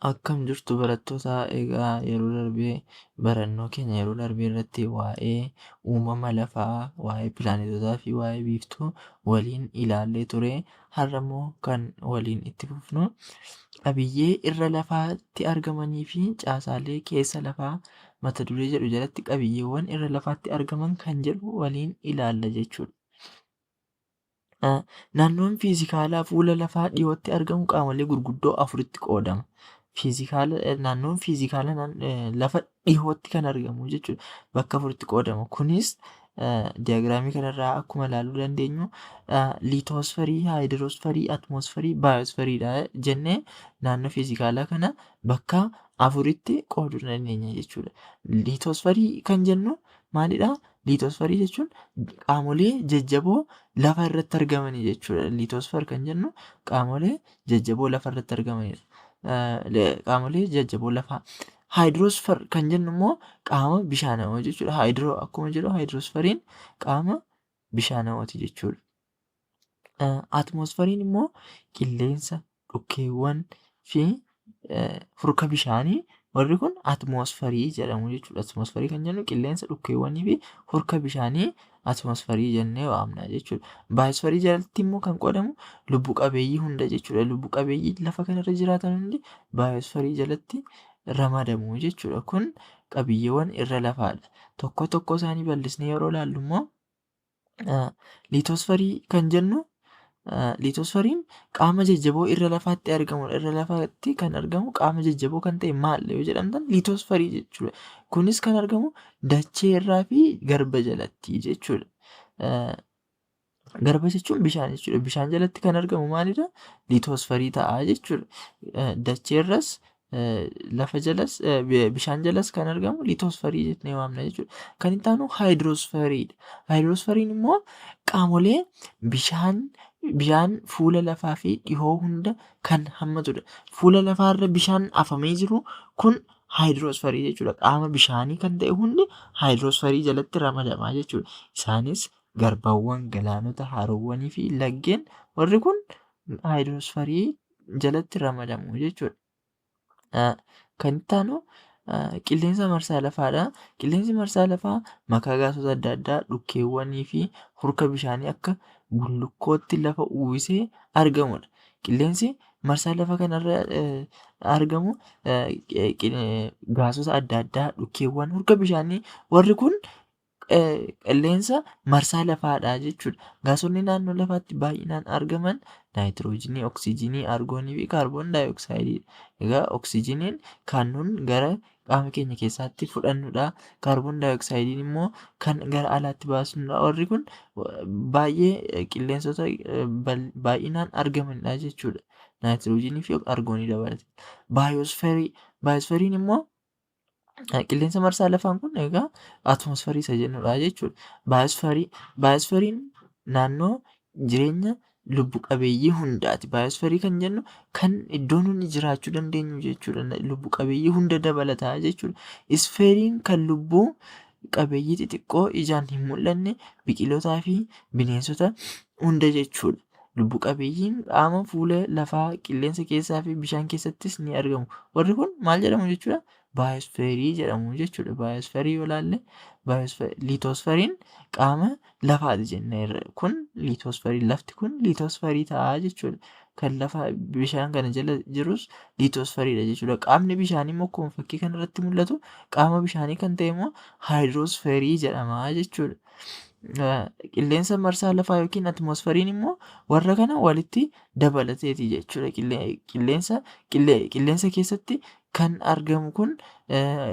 Akkam jirtu barattoota? Egaa yeroo darbee barannoo keenya yeroo darbee irratti waa'ee uumama lafaa, waa'ee pilaanetotaa fi waa'ee biiftuu waliin ilaallee ture. Har'a immoo kan waliin itti fufnu qabiyyee irra lafaatti argamanii fi caasaalee keessa lafaa mata duree jedhu jalatti qabiyyeewwan irra lafaatti argaman kan jedhu waliin ilaalla jechuudha. Naannoon fiizikaalaa fuula lafaa dhiyootti argamu qaamolee gurguddoo afuritti qoodama. Fiizikaala, naannoon fiizikaala lafa dhihootti kan argamu jechuudha. Bakka afuritti qoodama. Kunis diyaagiraamii kanarraa akkuma ilaaluu dandeenyu liitoosferii, haayidiroosferii, atmoosferii, baayosferiidha jennee naannoo fiizikaalaa kana bakka afuritti qooduu dandeenya jechuudha. Liitoosferii kan jennu maalidha? Liitoosferii jechuun qaamolee jajjaboo lafa irratti argamanii jechuudha. Liitoosfer kan jennu qaamolee jajjaboo lafa irratti argamanidha. Qaamolee jajjaboo lafaa. Haayidiroosfer kan jennu immoo qaama bishaanawoo jechuudha. Haayidiroo akkuma jedhu haayidiroosferiin qaama bishaanawooti jechuudha. Atmoosferiin immoo qilleensa, dhukkeewwan fi hurka bishaanii warri kun atmoosferii jedhamu jechuudha. Atmoosferii kan jennu qilleensa, dhukkeewwanii fi hurka bishaanii atmoosferii jennee waamna jechuudha. Baayosferii jalatti immoo kan qoodamu lubbu qabeeyyii hunda jechuudha. Lubbu qabeeyyii lafa kanarra jiraatan hundi baayosferii jalatti ramadamu jechuudha. Kun qabiyyeewwan irra lafaadha. Tokko tokko isaanii bal'isnee yeroo ilaallu immoo, Liitoosferii kan jennu, liitoosferiin qaama jajjaboo irra lafaatti argamudha. Irra lafaatti kan argamu qaama jajjaboo kan ta'e maal yoo jedhamtan, liitoosferii jechuudha. Kunis kan argamu dachee irraa fi garba jalatti jechuudha. Garba jechuun bishaan jechuudha. Bishaan jalatti kan argamu maalidha? Liitoosferii ta'a jechuudha. Dachee irras, lafa jalas, bishaan jalas kan argamu liitoosferii jennee waamna jechuudha. Kan itti aanu haayidiroosferiidha. Haayidiroosferiin immoo qaamolee bishaan fuula lafaa fi dhihoo hunda kan hammatudha. Fuula lafaarra bishaan afamee jiru kun haayidiroosferii jechuudha. Qaama bishaanii kan ta'e hundi haayidiroosferii jalatti ramadamaa jechuudha. Isaanis garbawwan, galaanota, haroowwanii fi laggeen warri kun haayidiroosferii jalatti ramadamu jechuudha. Kan itti aanu qilleensa marsaa lafaadha. Qilleensi marsaa lafaa makaa gaasota adda addaa, dhukkeewwanii fi hurka bishaanii akka bullukkootti lafa uwwisee argamudha. Qilleensi marsaa lafa kanarra argamu gaasota adda addaa, dhukkeewwan, hurka bishaanii warri kun qilleensa marsaa lafaadha jechuudha. Gaasonni naannoo lafaatti baay'inaan argaman naayitiroojiinii, oksijiinii, argoonii fi kaarboon daayoksaayidiidha. Egaa oksijiiniin kan nun gara qaama keenya keessaatti fudhannudha. Kaarboon daayoksaaydiin immoo kan gara alaatti baasnudha. Warri kun baay'ee qilleensota baay'inaan argamanidha jechuudha. Naayitiroojiinii fi argoonii dabalatee. Baayosferii. Baayosferiin immoo qilleensa marsaa lafaan kun egaa atmosferii isa jennudha jechuudha. Baayosferii. Baayosferiin naannoo jireenya lubbu qabeeyyii hundaati. Baayosferii kan jennu kan iddoo nuni jiraachuu dandeenyu jechuudha. Lubbu qabeeyyii hunda dabalataa jechuudha. Isfeeriin kan lubbuu qabeeyyii xixiqqoo ijaan hin mul'anne, biqilootaa fi bineensota hunda jechuudha. Lubbu qabeeyyiin qaama fuula lafaa, qilleensa keessaa fi bishaan keessattis ni argamu. Warri kun maal jedhamu jechuudha? Baayosferii jedhamu jechuudha. Baayosferii yoo ilaalle, liitoosferiin qaama lafaati jenneerra. Kun liitoosferii, lafti kun liitoosferii ta'a jechuudha. Kan lafa bishaan kana jala jirus liitoosferiidha jechuudha. Qaamni bishaanii immoo akkuma fakkii kanarratti mul'atu qaama bishaanii kan ta'e immoo haayidiroosferii jedhama jechuudha. Qilleensa marsaa lafaa yookiin atmosferiin immoo warra kana walitti dabalateeti jechuudha. Qilleensa keessatti kan argamu kun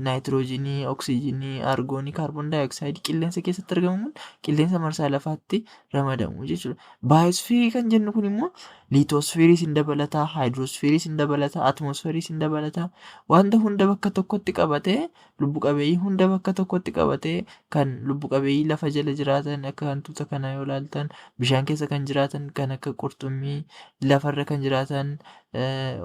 naayitiroojiinii, oksijiinii, argoonii, kaarboon daayoksayidii qilleensa keessatti argamu kun qilleensa marsaa lafaatti ramadamu jechuudha. Baayosfiirii kan jennu kun immoo liitoosfiiriis hin dabalataa, haayidiroosfiiriis hin dabalataa, atmosferiis hin dabalataa, wanta hunda bakka tokkotti qabatee, lubbu qabeeyyii hunda bakka tokkotti qabatee, kan lubbu qabeeyyii lafa jala jiraatan akka hantuuta kanaa yoo ilaaltan, bishaan keessa kan jiraatan kan akka qurxummii, lafarra kan jiraatan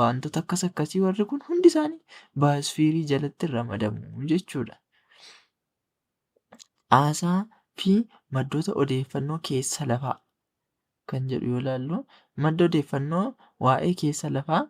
wantoota akkas akkasii, warri kun hundi isaanii baayosfiirii jalatti ramadamu jechuudha. Caasaa fi maddoota odeeffannoo keessa lafaa kan jedhu yoo ilaallu, madda odeeffannoo waa'ee keessa lafaa.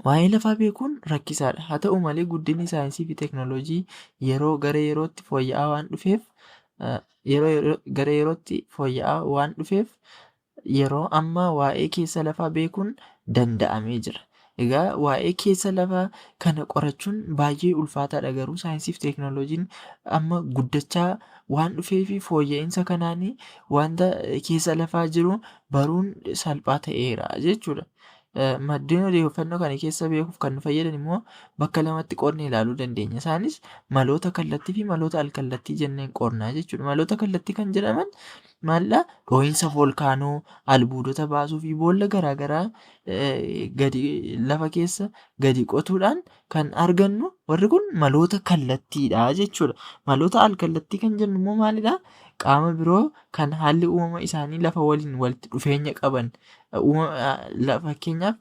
Waa'ee lafaa beekuun rakkisaadha. Haa ta'u malee guddinni saayinsii fi teekinooloojii yeroo gara yerootti fooyya'aa waan dhufeef yeroo gara yerootti fooyya'aa waan dhufeef yeroo ammaa waa'ee keessa lafaa beekuun danda'amee jira. Egaa waa'ee keessa lafaa kana qorachuun baay'ee ulfaataadha garuu saayinsii fi teekinooloojiin amma guddachaa waan dhufee fi fooyya'insa kanaan wanta keessa lafaa jiru baruun salphaa ta'eera jechuudha. Maddeen odeeffannoo kana keessa beekuuf kan nu fayyadan immoo bakka lamatti qoodnee ilaaluu dandeenya. Isaanis maloota kallattii fi maloota alkallattii jenneen qoodnaa jechuudha. Maloota kallattii kan jedhaman maalidhaa? Dhoohinsa voolkaanoo, albuudota baasuu fi boolla garaagaraa gadi lafa keessa gadi qotuudhaan kan argannu warri kun maloota kallattiidha jechuudha. Maloota alkallattii kan jennu immoo maalidhaa? Qaama biroo kan haalli uumama isaanii lafa waliin walitti dhufeenya qaban fakkeenyaaf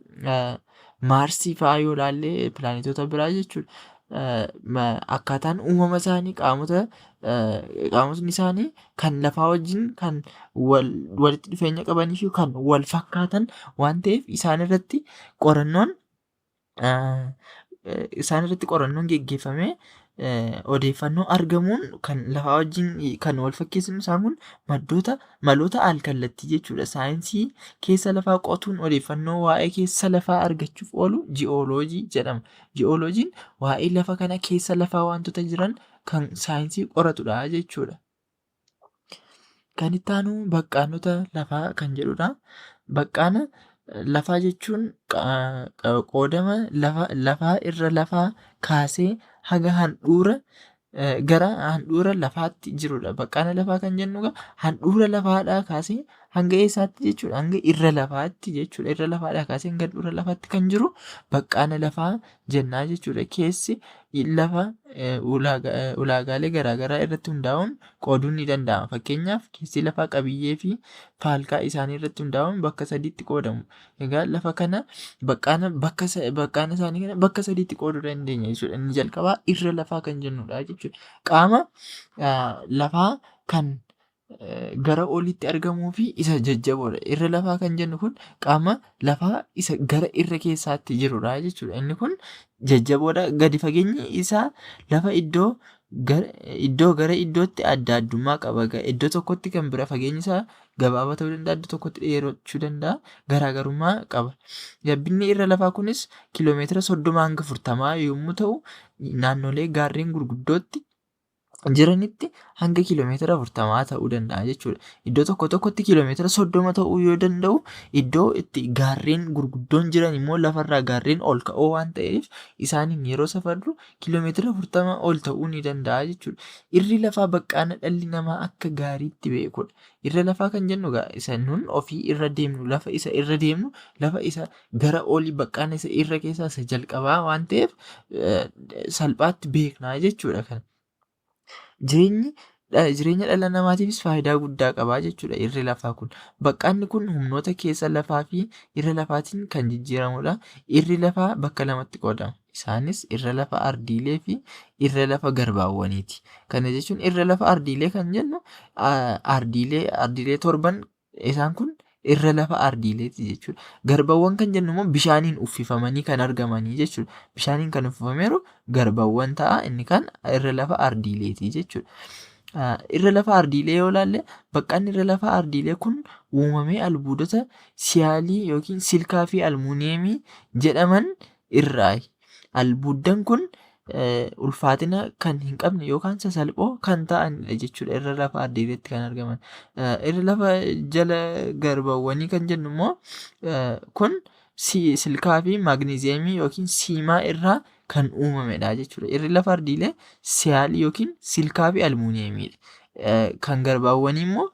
Maarsii fa'aa yoo ilaalle pilaanetoota biraa jechuudha. Akkaataan uumama isaanii qaamota qaamotni isaanii kan lafaa wajjin kan walitti dhufeenya qabanii fi kan wal fakkaatan waan ta'eef isaan irratti qorannoon isaan irratti qorannoon geggeeffamee odeeffannoo argamuun kan lafaa wajjin kan wal fakkeessinu isaan kun maddoota maloota alkallattii jechuudha. Saayinsii keessa lafaa qotuun odeeffannoo waa'ee keessa lafaa argachuuf oolu ji'ooloojii jedhama. Ji'ooloojiin waa'ee lafa kana keessa lafaa wantoota jiran kan saayinsii qoratudha jechuudha. Kan itti aanu baqqaanota lafaa kan jedhudha. Baqqaana lafaa jechuun qoodama lafaa irra lafaa kaasee haga handhuura gara handhuura lafaatti jirudha. Baqqaana lafaa kan jennu egaa handhuura lafaadhaa kaasee hanga eessaatti jechuudha? Hanga irra lafaatti jechuudha. Irra lafaadhaa kaasee hanga handhuura lafaatti kan jiru baqqaana lafaa jennaa jechuudha. Keessi lafa ulaagaalee garaagaraa irratti hundaa'uun qooduun ni danda'ama. Fakkeenyaaf keessi lafaa qabiyyee fi faalkaa isaanii irratti hundaa'uun bakka sadiitti qoodamu. Egaa lafa kana baqqaana bakka baqqaana isaanii kana bakka sadiitti qooduu dandeenya jechuudha. Inni jalqabaa irra lafaa kan jennudha jechuudha. Qaama lafaa kan gara olitti argamuu fi isa jajjaboodha. Irra lafaa kan jennu kun qaama lafaa isa gara irra keessaatti jirudha jechuudha. Inni kun jajjaboodha. Gadi fageenyi isaa lafa iddoo gara iddoo gara iddootti adda addummaa qaba. Iddoo tokkotti kan bira fageenyi isaa gabaabaa ta'uu danda'a, iddoo tokkotti dheerachuu danda'a. Garaagarummaa qaba. Yabbinni irra lafaa kunis kiiloomeetira 30 hanga 40 yommuu ta'u, naannolee gaarreen gurguddootti jiranitti hanga kiiloomeetira 40 ta'uu danda'a jechuudha. Iddoo tokko tokkotti kiiloomeetira 30 ta'uu yoo danda'u, iddoo itti gaarreen gurguddoon jiran immoo lafarraa gaarreen ol ka'oo waan ta'eef isaaniin yeroo safarru kiiloomeetira 40 ol ta'uu ni danda'a jechuudha. Irri lafaa baqqaana dhalli namaa akka gaariitti beekudha. Irra lafaa kan jennu egaa isa nun ofii irra deemnu lafa isa irra deemnu lafa isa gara olii baqqaana isa irra keessaa isa jalqabaa waan ta'eef salphaatti beeknaa jechuudha kan. Jireenyi jireenya dhala namaatiifis faayidaa guddaa qaba jechuudha irri lafaa kun. Baqqaanni kun humnoota keessa lafaa fi irra lafaatiin kan jijjiiramudha. Irri lafaa bakka lamatti qoodama. Isaanis irra lafa ardiilee fi irra lafa garbaawwaniiti. Kana jechuun irra lafa ardiilee kan jennu ardiilee ardiilee torban isaan kun irra lafa ardiileeti jechuudha. Garbawwan kan jennu immoo bishaaniin uffifamanii kan argamanii jechuudha. Bishaaniin kan uffifameeru garbawwan ta'a inni kan irra lafa ardiileeti jechuudha. Irra lafa ardiilee yoo ilaalle baqqaanni irra lafa ardiilee kun uumamee albuudota siyaalii yookiin silkaa fi almuuniyeemii jedhaman irraayi. Albuuddan kun ulfaatina kan hin qabne yookaan sasalphoo kan ta'anidha jechuudha irra lafa ardiileetti kan argaman. Irra lafa jala garbawwanii kan jennu immoo kun silkaa fi maagneeziyemii yookiin siimaa irraa kan uumamedha jechuudha. Irri lafa ardiilee siyaalii yookiin silkaa fi almuuniyemiidha. Kan garbaawwanii immoo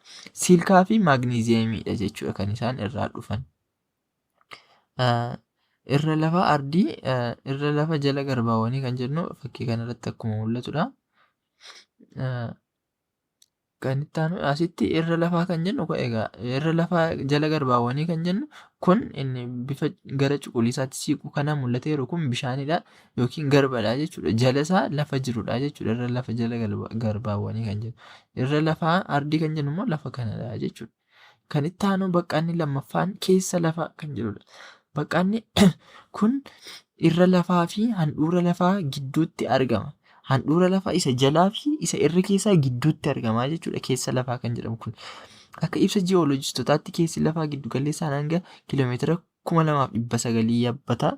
silkaa fi maagneeziyemiidha jechuudha kan isaan irraa dhufan. Irra lafa ardii irra lafa jala garbaawwanii kan jennu fakkii kanarratti akkuma mul'atudha. Kan itti aanu asitti irra lafaa kan jennu egaa irra lafaa jala garbaawwanii kan jennu kun inni bifa gara cuquliisaatti siqu kana mul'ateeru kun bishaanidha yookiin garbadha jechuudha. Jala isaa lafa jirudha jechuudha. Irra lafa jala garbaawwanii kan jennu. Irra lafaa ardii kan jennu immoo lafa kanadha jechuudha. Kan itti aanu baqqaanni lammaffaan keessa lafaa kan jedhudha. Baqqaanni kun Irra lafaa fi handhuura lafaa gidduutti argama. Handhuura lafaa isa jalaa fi isa irra keessaa gidduutti argama jechuudha keessa lafaa kan jedhamu kun. Akka ibsa ji'oolojistootaatti keessi lafaa giddu galeessaan hanga kiiloomeetira 2900 yabbata.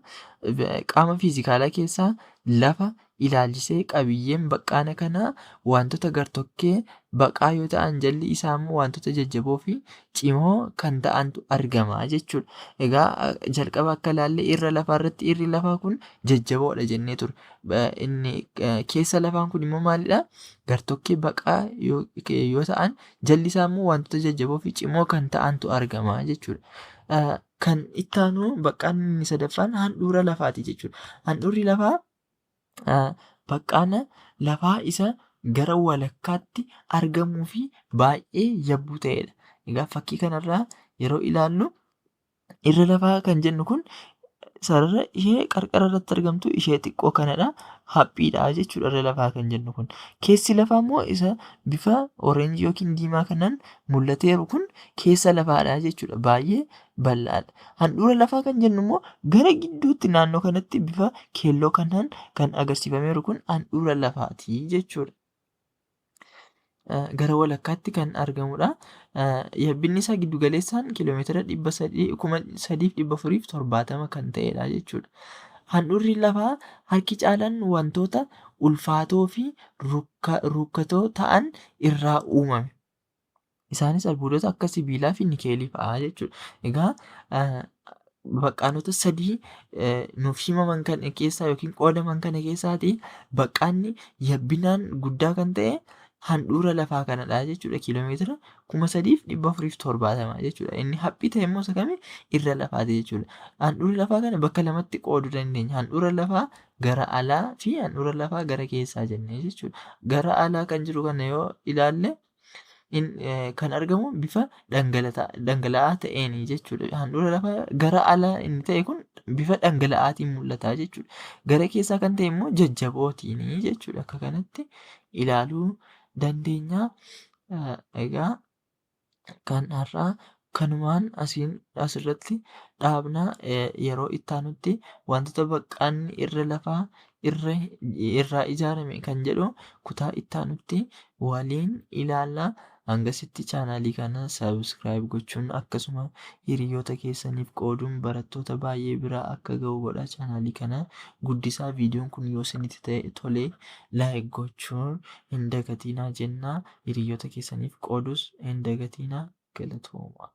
Qaama fiizikaalaa keessaa lafa ilaalchisee qabiyyeen baqqaana kanaa wantoota gartokkee baqaa yoo ta'an jalli isaa immoo wantoota jajjaboo fi cimoo kan ta'antu argama jechuudha. Egaa jalqaba akka ilaalle irra lafaa irratti irri lafaa kun jajjaboodha jennee ture. Inni keessa lafaan kun immoo maalidha? Gartokkee baqaa yoo ta'an jalli isaa immoo wantoota jajjaboo fi cimoo kan ta'antu argama jechuudha. Kan itti aanu baqqaanni inni sadaffaan handhuura lafaati jechuudha. Handhuurri lafaa baqqaana lafaa isa gara walakkaatti argamuu fi baay'ee yabbuu ta'edha. Egaa fakkii kanarraa yeroo ilaallu irra lafaa kan jennu kun sarara ishee qarqara irratti argamtu ishee xiqqoo kanadha. Haphiidha jechuudha irra lafaa kan jennu kun. Keessi lafaa immoo isa bifa oreenjii yookiin diimaa kanaan mul'ateeru kun keessa lafaadha jechuudha. Baay'ee bal'aadha. Handhuura lafaa kan jennu immoo gara gidduutti naannoo kanatti bifa keelloo kanaan kan agarsiifameeru kun handhuura lafaati jechuudha. Gara walakkaatti kan argamudha. Yabbinni isaa giddu galeessaan kiiloomeetira 3,470 kan ta'edha jechuudha. Handhuurri lafaa harki caalaan wantoota ulfaatoo fi rukkatoo ta'an irraa uumame. Isaanis albuudota akka sibiilaa fi nikeelii fa'a jechuudha. Egaa baqqaanota sadii nuuf himaman kana keessaa yookiin qoodaman kana keessaatii baqqaanni yabbinaan guddaa kan ta'e handhuura lafaa kanadha jechuudha. Kiiloomeetira 3,470 jechuudha. Inni haphii ta'e immoo isa kami? Irra lafaati jechuudha. Handhuura lafaa kana bakka lamatti qooduu dandeenya. Handhuura lafaa gara alaa fi handhuura lafaa gara keessaa jennee jechuudha. Gara alaa kan jiru kana yoo ilaalle kan argamu bifa dhangala'aa ta'een jechuudha. Handhuura lafaa gara alaa inni ta'e kun bifa dhangala'aatiin mul'ata jechuudha. Gara keessaa kan ta'e immoo jajjabootiin jechuudha. Akka kanatti ilaaluu dandeenya. Egaa kan har'aa kanumaan asiin asirratti dhaabna. Yeroo itti aanutti wantoota baqqaanni irra lafaa irra irraa ijaarame kan jedhu kutaa itti aanutti waliin ilaalla. Hangasitti chaanaalii kana subscribe gochuun akkasuma hiriyoota keessaniif qooduun barattoota baay'ee biraa akka ga'u godha. Chaanaalii kana guddisaa. Viidiyoon kun yoo isinitti ta'e tole like gochuun hin dagatinaa jenna. Hiriyoota keessaniif qoodus hin dagatinaa. Galatooma.